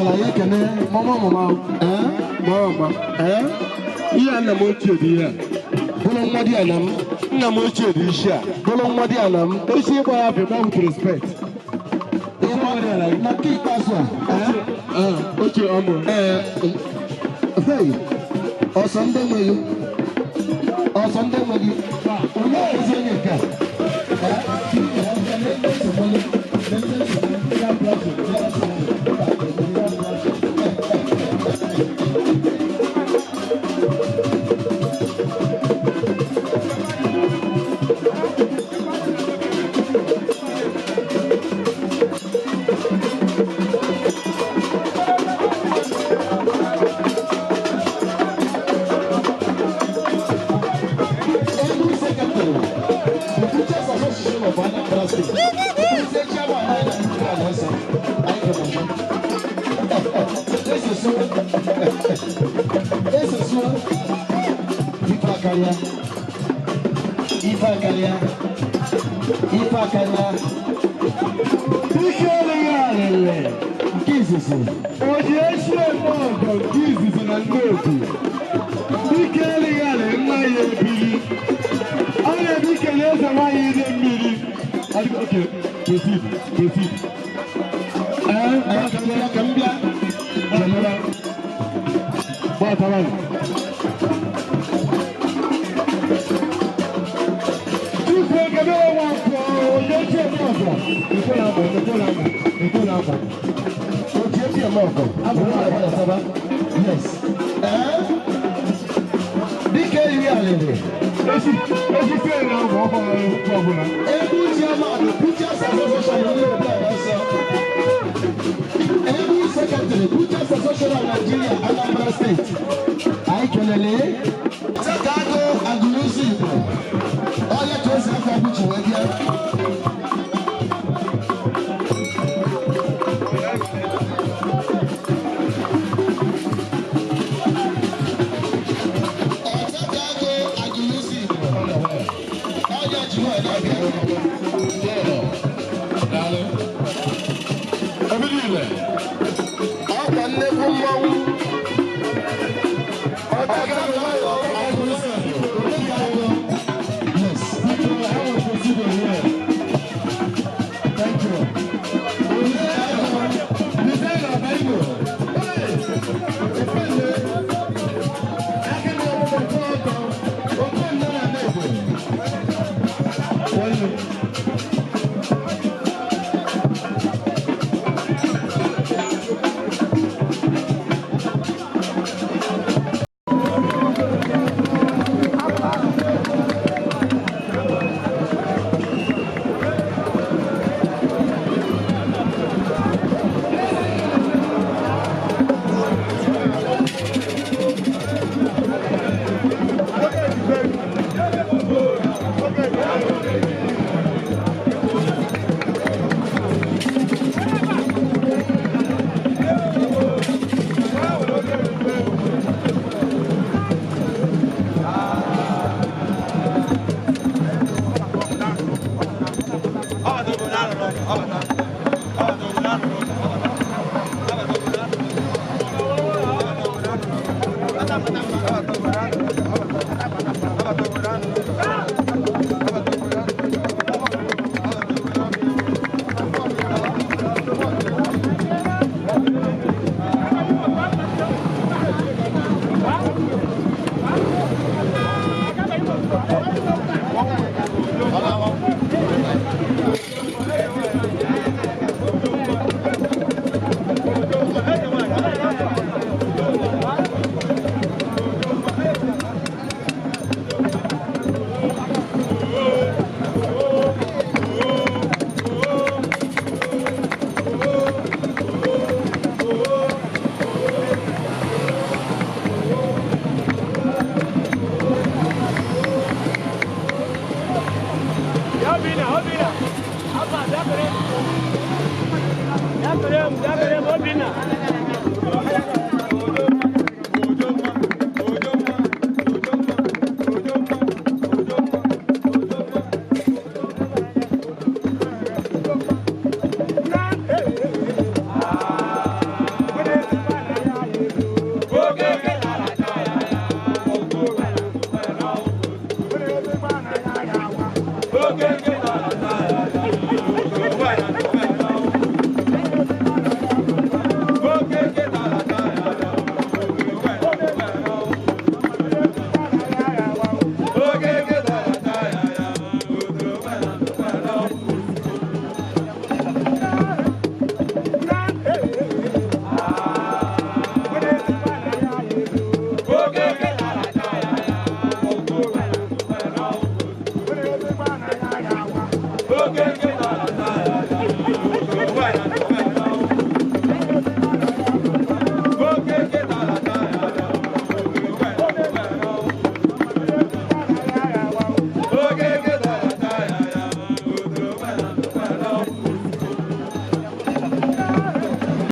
Gbakọtara ya ekene. Mama, mama. Ee. Mama, ee, ihe nna m ochie dị, ihe a Bụrụ nwa di ana m. Nna m ochie dị, isi a. Bụrụ nwa di ana m. Isi ịgba ya bụ with respect. Na nke ikpeazụ a, ee. Ochie ọmụ. Ee, hey, ọsọ ndị nweghị, ọsọ ndị nweghị, onye ezi onye nke a? Ee, Able secretary, the Teachers Association of Anambra State. Eze chairman anyị na nnukwu ala nsọ, anyị kere ọzọ. Eze so, eze so, ife akarịa, ife akarịa, ife akarịa. Ike eleghị alịlị. Nke izizi. Oji esi eme ọgọ nke izizi na Nnobi. Ike eleghị alị nwa ya ebiri. Ọ na-ebi ike na eze nwaanyị ide mmiri. Okay, proceed, proceed. Ee, Ka m bịa, ka m bịa. Gbatawa. Gbatawa. Chifu Ekene Nwankwo, oji esi eme ọgọ. Ekwe na-agba, ekwe na-agba, ekwe na-agba. Oji esi eme ọgọ. Abụrụ na agbadasaba. Yes. Ee? Dike eriri alịlị. Esi, esi fe na-agba ọkụ ọbụla. Able chairman, Teachers Association of Nigeria. Able secretary, Teachers Association of Nigeria, Anambra State. Anyị kelele. Chicago Agụlụzi Igbo. Onye ka esi afọ ọbụchi wee bịa. Chicago Agụlụzi Igbo. Onye ji nwanyị na-abịa. Daalụ. Ebe niile. Ọkwa nnekwu mmanwụ. Chicago Agụlụzi Igbo. Yes. Thank you. Designer Bible. Hey! Efele. Aka na ọgbụgbọ ọtọ. Oke nne na Nnegwe. Nwanne. Obinna, Obinna. Abba, Dabere. Dabere, Dabere, Obinna.